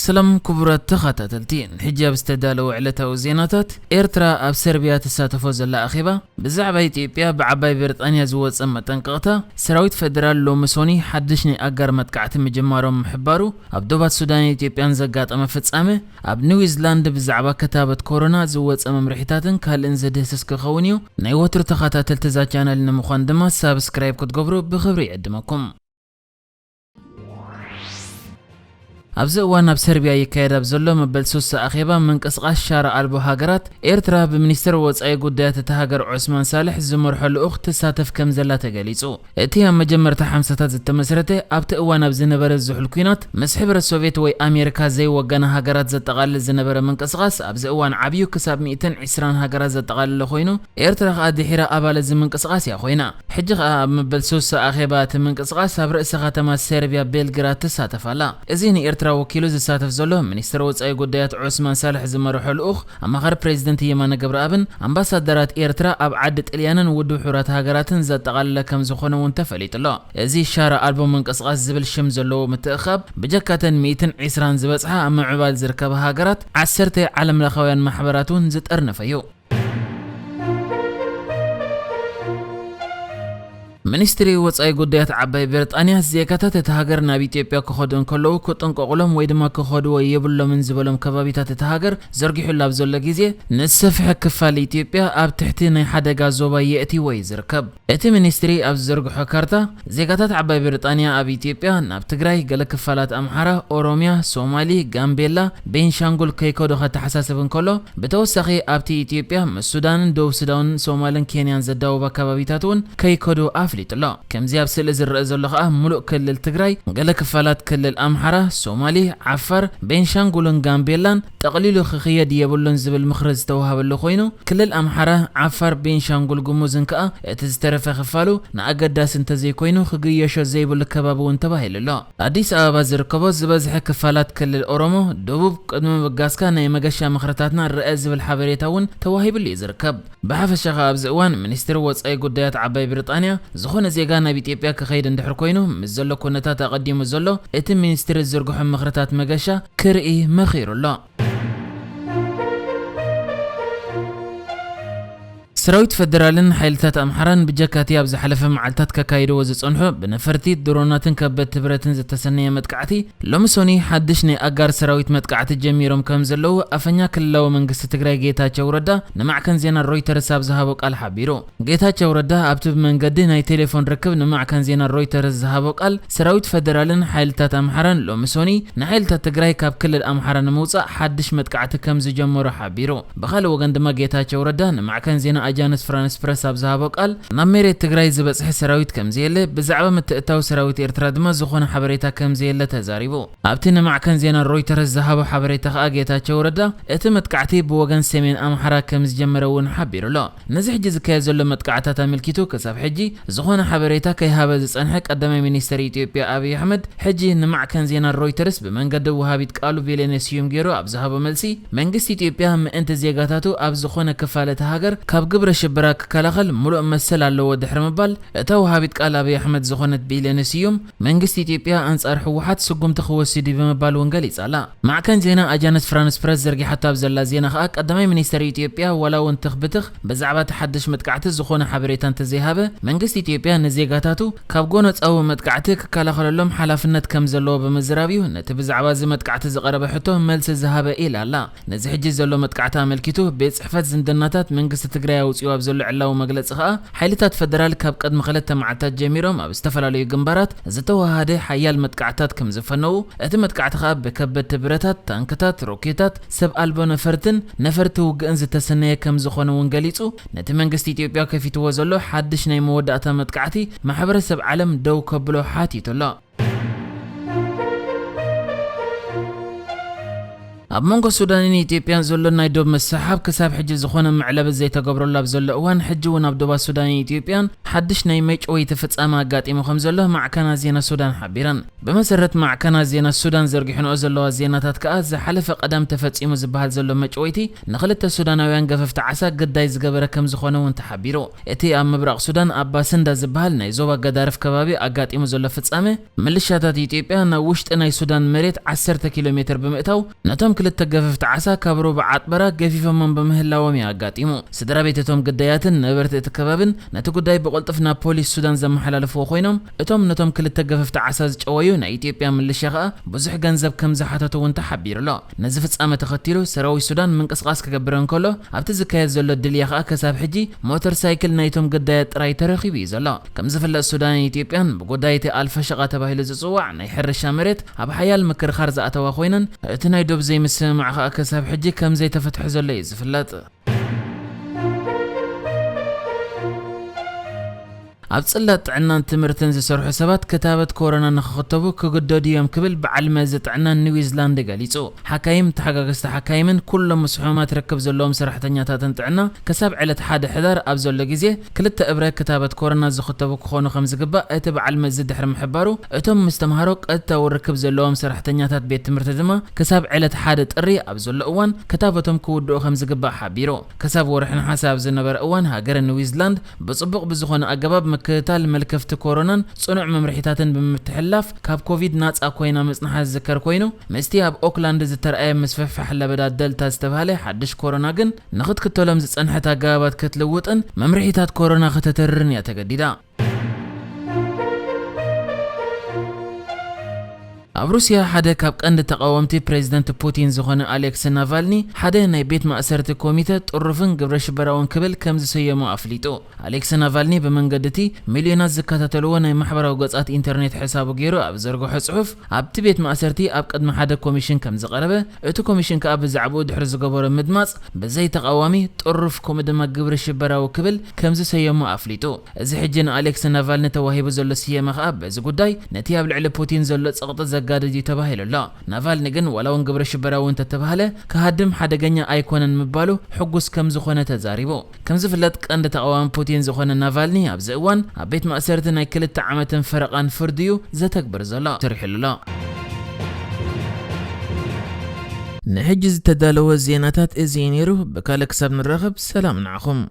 ሰላም ክቡራት ተኸታተልቲ፣ ሕጂ ኣብ ዝተዳለወ ዕለታዊ ዜናታት፣ ኤርትራ ኣብ ሰርቢያ ትሳተፎ ዘላ ኣኼባ፣ ብዛዕባ ኢትዮጵያ ብዓባይ ብሪጣንያ ዝወጸ መጠንቀቕታ፣ ሰራዊት ፈደራል ሎሚ ሶኒ ሓድሽ ናይ ኣጋር መጥቃዕቲ ምጅማሮም ምሕባሩ፣ ኣብ ዶባት ሱዳንን ኢትዮጵያን ዘጋጠመ ፍጻመ፣ ኣብ ኒውዚላንድ ብዛዕባ ክታበት ኮሮና ዝወጸ መምርሒታትን ካልእን ዝድህስስ ክኸውን እዩ። ናይ ወትሩ ተኸታተልቲ እዛ ቻነል ንምዃን ድማ ሳብስክራይብ ክትገብሩ ብኽብሪ ይዕድመኩም። ኣብዚ እዋን ኣብ ሰርቢያ ይካየድ ኣብ ዘሎ መበል ሱሳ ኣኼባ ምንቅስቓስ ሻራ ኣልቦ ሃገራት፣ ኤርትራ ብሚኒስትር ወጻኢ ጉዳያት እታ ሃገር ዑስማን ሳልሕ ዝመርሖ ልኡኽ ትሳተፍ ከም ዘላ ተገሊጹ። እቲ ኣብ መጀመርታ ሓምሳታት ዝተመስረተ፣ ኣብቲ እዋን ኣብ ዝነበረ ዝሑል ኲናት ምስ ሕብረት ሶቭየት ወይ ኣሜሪካ ዘይወገና ሃገራት ዘጠቓልል ዝነበረ ምንቅስቓስ፣ ኣብዚ እዋን ዓብዩ ክሳብ ሚእትን ዕስራን ሃገራት ዘጠቓለለ ኮይኑ፣ ኤርትራ ከኣ ድሒራ ኣባል እዚ ምንቅስቓስ እያ ኮይና። ሕጂ ከኣ ኣብ መበል ሱሳ ኣኼባ እቲ ምንቅስቓስ ኣብ ርእሰ ከተማ ሰርቢያ ቤልግራድ ትሳተፍ ኣላ። እዚ ንኤርትራ ወኪሉ ዝሳተፍ ዘሎ ሚኒስትር ወጻኢ ጉዳያት ዑስማን ሳልሕ ዝመርሖ ልኡኽ፣ ኣማኻሪ ፕሬዚደንት የማነ ገብረኣብን ኣምባሳደራት ኤርትራ ኣብ ዓዲ ጥልያንን ውድብ ሕቡራት ሃገራትን ዘጠቓለለ ከም ዝኾነ እውን ተፈሊጡ ኣሎ። እዚ ሻራ ኣልቦ ምንቅስቓስ ዝብል ሽም ዘለዎ ምትእኻብ፣ ብጀካተን ሚእትን ዕስራን ዝበጽሓ ኣብ ምዕባል ዝርከባ ሃገራት፣ ዓሰርተ ዓለም ለኻውያን ማሕበራት እውን ዝጠርነፈ እዩ። ሚኒስትሪ ወጻኢ ጉዳያት ዓባይ ብሪጣንያ፣ ዜጋታት እታ ሃገር ናብ ኢትዮጵያ ክኸዱ እንከለዉ ክጥንቀቑሎም ወይ ድማ ክኸድዎ የብሎምን ዝበሎም ከባቢታት እታ ሃገር ዘርጊሑላ ኣብ ዘሎ ግዜ፣ ንዝሰፍሐ ክፋል ኢትዮጵያ ኣብ ትሕቲ ናይ ሓደጋ ዞባ የእትይዎ እዩ ዝርከብ። እቲ ሚኒስትሪ ኣብ ዝዘርግሖ ካርታ፣ ዜጋታት ዓባይ ብሪጣንያ ኣብ ኢትዮጵያ ናብ ትግራይ፣ ገለ ክፋላት ኣምሓራ፣ ኦሮምያ፣ ሶማሊ፣ ጋምቤላ፣ ቤንሻንጉል ከይከዱ ከተሓሳስብ እንከሎ፣ ብተወሳኺ ኣብቲ ኢትዮጵያ ምስ ሱዳንን ደቡብ ሱዳንን ሶማልን ኬንያን ዘዳውባ ከባቢታት እውን ከይከዱ ኣፍሊጡ ኣሎ። ከምዚ ኣብ ስእሊ ዝረአ ዘሎ ከኣ፣ ምሉእ ክልል ትግራይ፣ ገለ ክፋላት ክልል ኣምሓራ፣ ሶማሊ፣ ዓፋር፣ ቤንሻንጉልን ጋምቤላን ጠቕሊሉ ክኽየድ የብሉን ዝብል ምኽሪ ዝተዋሃበሉ ኮይኑ፣ ክልል ኣምሓራ፣ ዓፋር፣ ቤንሻንጉል ጉሙዝን ከኣ እቲ ዝተረፈ ክፋሉ ንኣገዳሲ እንተዘይኮይኑ ክግየሾ ዘይብሉ ከባቢ እውን ተባሂሉ ኣሎ። ኣዲስ ኣበባ ዝርከቦ ዝበዝሐ ክፋላት ክልል ኦሮሞ፣ ደቡብ፣ ቅድሚ ምብጋስካ ናይ መገሻ ምኽርታትና ርአ ዝብል ሓበሬታ እውን ተዋሂብሉ እዩ ዝርከብ። ብሓፈሻ ከኣ ኣብዚ እዋን ሚኒስትሪ ወጻኢ ጉዳያት ዓባይ ብሪጣንያ፣ ዝኾነ ዜጋ ናብ ኢትዮጵያ ክኸይድ እንድሕር ኮይኑ፣ ምስ ዘሎ ኩነታት ኣቐዲሙ ዘሎ እቲ ሚኒስትሪ ዝዝርግሖ ምኽርታት መገሻ ክርኢ መኺሩ ኣሎ። ሰራዊት ፈደራልን ሓይልታት ኣምሓራን ብጀካቲ ኣብ ዝሓለፈ መዓልታት ከካይድዎ ዝጸንሑ ብነፈርቲ፣ ድሮናትን ከበድቲ ብረትን ዝተሰነየ መጥቃዕቲ፣ ሎሚ ሶኒ ሓድሽ ናይ ኣጋር ሰራዊት መጥቃዕቲ ጀሚሮም ከም ዘለዉ ኣፈኛ ክልላዊ መንግስቲ ትግራይ ጌታቸው ረዳ ንማዕከን ዜና ሮይተርስ ኣብ ዝሃቦ ቃል ሓቢሩ። ጌታቸው ረዳ ኣብቲ ብመንገዲ ናይ ቴሌፎን ርክብ ንማዕከን ዜና ሮይተርስ ዝሃቦ ቃል፣ ሰራዊት ፈደራልን ሓይልታት ኣምሓራን ሎሚ ሶኒ ንሓይልታት ትግራይ ካብ ክልል ኣምሓራ ንምውጻእ ሓድሽ መጥቃዕቲ ከም ዝጀመሩ ሓቢሩ። ብኻልእ ወገን ድማ ጌታቸው ረዳ ንማዕከን ዜና ኣጃንስ ፍራንስ ፕረስ ኣብ ዝሃቦ ቃል፣ ናብ መሬት ትግራይ ዝበጽሐ ሰራዊት ከም ዘየለ፣ ብዛዕባ ምትእታው ሰራዊት ኤርትራ ድማ ዝኾነ ሓበሬታ ከም ዘየለ ተዛሪቡ። ኣብቲ ንማዕከን ዜና ሮይተርስ ዝሃቦ ሓበሬታ ከኣ ጌታቸው ረዳ፣ እቲ መጥቃዕቲ ብወገን ሰሜን ኣምሓራ ከም ዝጀመረ እውን ሓቢሩ ኣሎ። ነዚ ሕጂ ዝካየድ ዘሎ መጥቃዕታት ኣመልኪቱ ክሳብ ሕጂ ዝኾነ ሓበሬታ ከይሃበ ዝጸንሐ ቀዳማይ ሚኒስተር ኢትዮጵያ ኣብይ ኣሕመድ፣ ሕጂ ንማዕከን ዜና ሮይተርስ ብመንገዲ ወሃቢት ቃሉ ቢሌኔ ስዩም ገይሩ ኣብ ዝሃቦ መልሲ፣ መንግስቲ ኢትዮጵያ ምእንቲ ዜጋታቱ ኣብ ዝኾነ ክፋል እታ ሃገር ካብ ግብረ ሽበራ ክከላኸል ምሉእ መሰል ኣለዎ ድሕሪ ምባል፣ እታ ወሃቢት ቃል ኣብይ ኣሕመድ ዝኾነት ቢሌኔ ስዩም፣ መንግስቲ ኢትዮጵያ ኣንጻር ህወሓት ስጉምቲ ክወስድ እዩ ብምባል እውን ገሊጻ ኣላ። ማዕከን ዜና ኣጃንስ ፍራንስ ፕረስ ዘርጊሓቶ ኣብ ዘላ ዜና ከኣ፣ ቀዳማይ ሚኒስተር ኢትዮጵያ ዋላ እውን ትኽ ብትኽ ብዛዕባ እቲ ሓድሽ መጥቃዕቲ ዝኾነ ሓበሬታ እንተዘይሃበ፣ መንግስቲ ኢትዮጵያ ንዜጋታቱ ካብ ጎነጻዊ መጥቃዕቲ ክከላኸለሎም ሓላፍነት ከም ዘለዎ ብምዝራብ እዩ ነቲ ብዛዕባ እዚ መጥቃዕቲ ዝቐረበ ሕቶ መልሲ ዝሃበ ኢላ ኣላ። ነዚ ሕጂ ዘሎ መጥቃዕቲ ኣመልኪቱ ቤት ጽሕፈት ዝምድናታት መንግስቲ ትግራይ ኣውጺኡ ኣብ ዘሎ ዕላዊ መግለጺ ከኣ፣ ሓይልታት ፈደራል ካብ ቅድሚ ክልተ መዓልታት ጀሚሮም ኣብ ዝተፈላለዩ ግንባራት ዝተወሃሃደ ሓያል መጥቃዕትታት ከም ዝፈነዉ፣ እቲ መጥቃዕቲ ከኣ ብከበድቲ ብረታት፣ ታንክታት፣ ሮኬታት፣ ሰብ ኣልቦ ነፈርትን ነፈርቲ ውግእን ዝተሰነየ ከም ዝኾነ እውን ገሊጹ፣ ነቲ መንግስቲ ኢትዮጵያ ከፊትዎ ዘሎ ሓድሽ ናይ መወዳእታ መጥቃዕቲ ማሕበረሰብ ዓለም ደው ከብሎ ሓቲቱ ኣሎ። ኣብ መንጎ ሱዳንን ኢትዮጵያን ዘሎ ናይ ዶብ መስሕሓብ ክሳብ ሕጂ ዝኾነ መዕለቢ ዘይተገብረሉ ኣብ ዘሎ እዋን፣ ሕጂ እውን ኣብ ዶባት ሱዳንን ኢትዮጵያን ሓድሽ ናይ መጭወይቲ ፍጻመ ኣጋጢሙ ከም ዘሎ ማዕከናት ዜና ሱዳን ሓቢረን። ብመሰረት ማዕከናት ዜና ሱዳን ዘርጊሕንኦ ዘለዋ ዜናታት ከኣ፣ ዝሓለፈ ቀዳም ተፈጺሙ ዝበሃል ዘሎ መጭወይቲ ንኽልተ ሱዳናውያን ገፈፍቲ ዓሳ ግዳይ ዝገበረ ከም ዝኾነ እውን ተሓቢሩ። እቲ ኣብ ምብራቕ ሱዳን ኣብ ባስንዳ ዝበሃል ናይ ዞባ ገዳርፍ ከባቢ ኣጋጢሙ ዘሎ ፍጻመ፣ ምልሻታት ኢትዮጵያ ናብ ውሽጢ ናይ ሱዳን መሬት ዓሰርተ ኪሎ ሜትር ብምእታው፣ ነቶም ክልተ ገፈፍቲ ዓሳ ካብ ሩባ ዓጥበራ ገፊፎሞም ብምህላዎም እዩ ኣጋጢሙ። ስድራ ቤት እቶም ግዳያትን ነበርቲ እቲ ከባብን ነቲ ጉዳይ ብቕልጡፍ ናብ ፖሊስ ሱዳን ዘመሓላለፍዎ ኮይኖም፣ እቶም ነቶም ክልተ ገፈፍቲ ዓሳ ዝጨወዩ ናይ ኢትዮጵያ ምልሻ ከኣ ብዙሕ ገንዘብ ከም ዝሓተቱ እውን ተሓቢሩ ኣሎ። ነዚ ፍጻመ ተኸቲሉ ሰራዊት ሱዳን ምንቅስቓስ ክገብር እንከሎ፣ ኣብቲ ዝካየድ ዘሎ ድልያ ከኣ ክሳብ ሕጂ ሞተር ሳይክል ናይቶም ግዳያት ጥራይ ተረኺቡ እዩ ዘሎ። ከም ዝፍለጥ፣ ሱዳንን ኢትዮጵያን ብጉዳይ እቲ ኣልፈሸቓ ተባሂሉ ዝጽዋዕ ናይ ሕርሻ መሬት ኣብ ሓያል ምክርኻር ዝኣተዋ ኮይነን፣ እቲ ናይ ዶብ ዘይምስምማዕ ከኣ ክሳብ ሕጂ ከም ዘይተፈትሐ ዘሎ እዩ ዝፍለጥ። ኣብ ጽላት ጥዕናን ትምህርትን ዝሰርሑ ሰባት ክታበት ኮሮና ንኽኽተቡ ክግደዱ እዮም ክብል በዓል መዚ ጥዕና ኒውዚላንድ ገሊጹ። ሓካይም፣ ተሓጋገዝቲ ሓካይምን ኩሎም ምስ ሕሙማት ርክብ ዘለዎም ሰራሕተኛታትን ጥዕና ክሳብ ዕለት ሓደ ሕዳር ኣብ ዘሎ ግዜ ክልተ እብረ ክታበት ኮሮና ዝኽተቡ ክኾኑ ከም ዝግባእ እቲ በዓል መዚ ድሕሪ ምሕባሩ፣ እቶም ምስ ተምሃሮ ቀጥታዊ ርክብ ዘለዎም ሰራሕተኛታት ቤት ትምህርቲ ድማ ክሳብ ዕለት ሓደ ጥሪ ኣብ ዘሎ እዋን ክታበቶም ክውድኡ ከም ዝግባእ ሓቢሩ። ክሳብ ወርሒ ነሓሰ ኣብ ዝነበረ እዋን፣ ሃገረ ኒውዚላንድ ብጽቡቕ ብዝኾነ ኣገባብ ምክትታል መልከፍቲ ኮሮናን ጽኑዕ መምርሒታትን ብምትሕልላፍ ካብ ኮቪድ ናጻ ኮይና ምጽንሓ ዝዝከር ኮይኑ፣ ምስቲ ኣብ ኦክላንድ ዝተረኣየ ምስፍሕፋሕ ለበዳ ደልታ ዝተባህለ ሓድሽ ኮሮና ግን ንኽትክተሎም ዝጸንሐት ኣገባባት ክትልውጥን መምርሒታት ኮሮና ከተተርርን እያ ተገዲዳ። ኣብ ሩስያ ሓደ ካብ ቀንዲ ተቓወምቲ ፕሬዚደንት ፑቲን ዝኾነ ኣሌክስ ናቫልኒ ሓደ ናይ ቤት ማእሰርቲ ኮሚተ ጥሩፍን ግብረ ሽበራውን ክብል ከም ዝሰየሞ ኣፍሊጡ። ኣሌክስ ናቫልኒ ብመንገዲ እቲ ሚልዮናት ዝከታተልዎ ናይ ማሕበራዊ ገጻት ኢንተርኔት ሕሳቡ ገይሩ ኣብ ዘርግሖ ጽሑፍ፣ ኣብቲ ቤት ማእሰርቲ ኣብ ቅድሚ ሓደ ኮሚሽን ከም ዝቐረበ፣ እቲ ኮሚሽን ከኣ ብዛዕባኡ ድሕሪ ዝገበሮ ምድማጽ፣ ብዘይ ተቓዋሚ፣ ጥሩፍ፣ ከምኡ ድማ ግብረ ሽበራዊ ክብል ከም ዝሰየሞ ኣፍሊጡ። እዚ ሕጂ ንኣሌክስ ናቫልኒ ተዋሂቡ ዘሎ ስያመ ከኣ በዚ ጉዳይ ነቲ ኣብ ልዕሊ ፑቲን ዘሎ ጸቕጢ ዘጋድድ እዩ ተባሂሉ ኣሎ። ናቫልኒ ግን ዋላ እውን ግብረ ሽበራዊ እንተተባህለ ክሃድም ሓደገኛ ኣይኮነን ምባሉ ሕጉስ ከም ዝኾነ ተዛሪቡ። ከም ዝፍለጥ ቀንዲ ተቓዋሚ ፑቲን ዝኾነ ናቫልኒ ኣብዚ እዋን ኣብ ቤት ማእሰርቲ ናይ ክልተ ዓመትን ፈረቓን ፍርዲ እዩ ዘተግብር ዘሎ። ተሪሕሉ ኣሎ። ንሕጂ ዝተዳለወ ዜናታት እዚ እዩ ነይሩ። ብካልእ ክሳብ ንራኸብ ሰላም ንዓኹም።